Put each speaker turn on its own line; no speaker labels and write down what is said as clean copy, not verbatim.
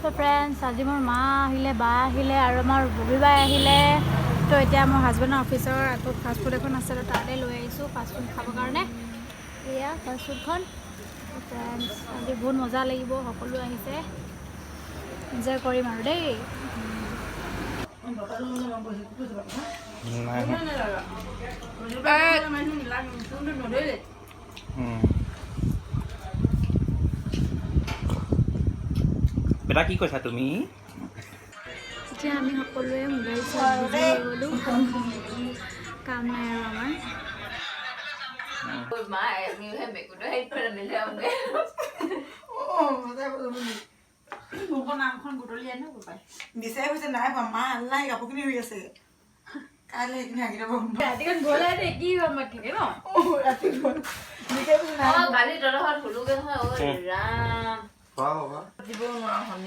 তো ফ্ৰেণ্ডছ, আজি মোৰ মা আহিলে, বা আহিলে আৰু আমাৰ ববী বাই আহিলে। তো এতিয়া মোৰ হাজবেণ্ডৰ অফিচৰ আগত ফাষ্টফুড এখন আছে, তো তালৈ লৈ আহিছোঁ ফাষ্টফুড খাবৰ কাৰণে। এয়া ফাষ্টফুডখন। ফ্ৰেণ্ডছ, আজি বহুত মজা লাগিব, সকলো আহিছে, এনজয় কৰিম আৰু দেই।
নাই। বেটা, কি কৈছা তুমি?
এতিয়া আমি সকলোৱে মোবাইল চোৱাত বিজি হৈ গ'লোঁ, কাম নাই আৰু আমাৰ।
মা, আমিহে মেকুৰীটো সেইফালে মিলি আহোঁগে।
নামখন বুটলি আনো পাই।
বিচাৰি ফুৰিছে, নাই পোৱা। মা আল্লাই কাপোৰখিনি ধুই আছে, কাইলৈ সেইখিনি হাগি দিব।
ৰাতিখন গ'লে দেই, কি সময়ত থাকে ন?
ৰাতি গ'ল, বিচাৰি ফুৰিছে, নাই।
অ, কালি তহঁতৰ ঘৰত শুলোগে নহয়, ঐ ৰাম।
খোৱা হ'ব।
দিব নোৱাৰো।